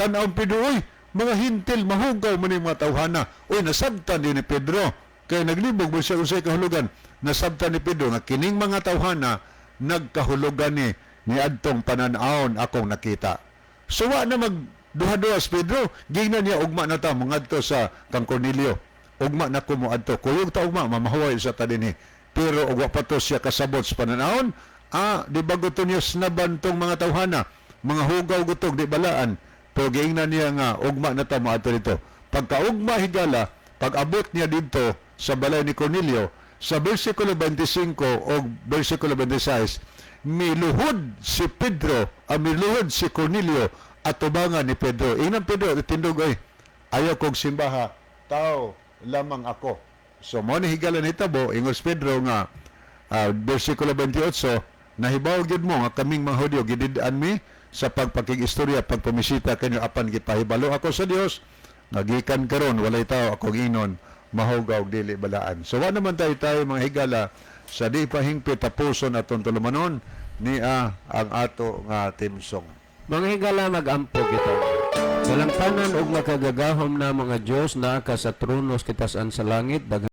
Tan-aw Pedro, "Oy, mga Hentil, mahugaw man yung mga tawhana." Uy, nasabtan din ni Pedro. Kaya naglibog mo siya unsay kahulugan. Nasabtan ni Pedro nga kining mga tawhana nagkahulugan ni adtong pananawon akong nakita. So wa na mag duha-duha si Pedro. Gingnan niya, "Ugma na ta mangadto sa kang Cornelio. Ugma na ko mo adto. Kuyog ta ugma, mamahuway sa ta dinhi." Pero ug wa pa to siya kasabot sa pananawon, di ba gusto niya snaban tong mga tawhana? Mga hugaw gutog, di balaan. Pero giingnan niya nga ugma na ta moadto dito. Pagkaugma, higala, pag-abot niya dito sa balay ni Cornelio, sa versikulo 25 o versikulo 26, miluhod si Pedro, miluhod si Cornelio at tubangan ni Pedro. Ingnan Pedro, tindog, "Ay, ayaw kong simbaha, tao lamang ako." So, mo ni higala nitabo, ingos Pedro nga, versikulo 28, "Nahibaw gyud mo nga kaming mga Hudyo gidid-an mi sa pagpakig-istorya, pagpumisita kanyo, apan gipahibalo ako sa Dios nga gikan karon walay tao akong inon mahugaw og dili balaan." So wa naman tayo tayo, mga higala, sa di pa hingpit tapuson atong tulumanon. Nia ang ato nga theme song. Mga higala, mag-ampo kita. Dalangpanan og makagagahom na mga Dios na ka sa trono kitasan sa langit. Daghan